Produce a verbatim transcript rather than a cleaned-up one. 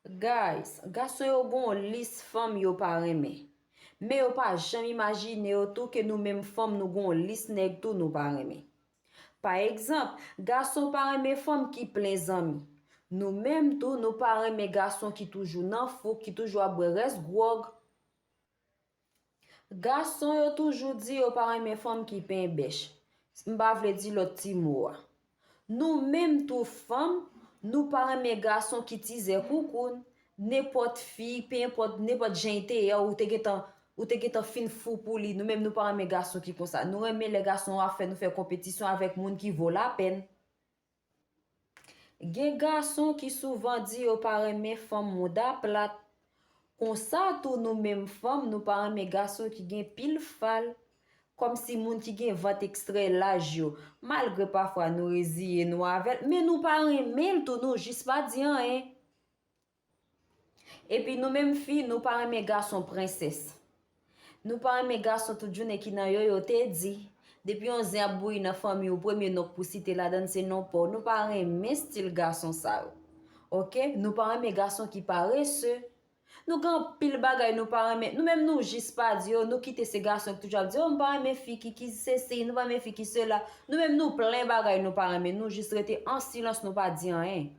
Guys, gason yo gen yon lis fanm yo pa renmen. Men yo pa janm imajine yo tou ke nou menm fanm nou gen yon lis nèg tou nou pa renmen. Pa egzanp, gason pa renmen fanm ki plen zanmi. Nou menm tou nou pa renmen gason ki toujou nan fouk, ki toujou ap bwè rès gwòg. Gason yo toujou di yo pa renmen fanm ki penyen bèch. M pa vle di lòt ti mo a. Nou menm tou fanm, nou pa renmen gason ki tizè koukoun. Nenpòt fi, pe enpòt, nenpòt jan li te ye a, ou te gentan, ou te gentan fin fou pou li. Nou menm nou pa renmen gason ki konsa. Nou renmen lè gason ap fè nou fè konpetisyon avèk moun ki vo lapèn. Gen gason ki souvan di yo pa renmen fanm mouda plat. Konsa tou nou menm fanm nou pa renmen gason ki gen pil fal. Kòmsi moun ki gen vant ekstrè laj yo. Malgre pafwa nou reziye nou avè l, men nou pa renmen l tou, nou jis pa di anyen. Epi nou menm fi, nou pa renmen gason prensès. Nou pa renmen gason tout jounen ki nan yoyo, te di. Depi yon zen ap bouyi nan fanmi w, premye non k pou site ladan l se non pa w. Nou pa renmen stil gason sa yo. Oke? Nou pa renmen gason ki parese. Nou gen anpil bagay nou pa renmen. Nou menm nou jis pa di yo, nou kite se gason ki toujou ap di, o, m pa renmen fi ki, ki sesi, nou pa renmen fi ki sela. Nou menm nou plen bagay nou pa renmen. Nou jis rete an silans, nou pa di anyen.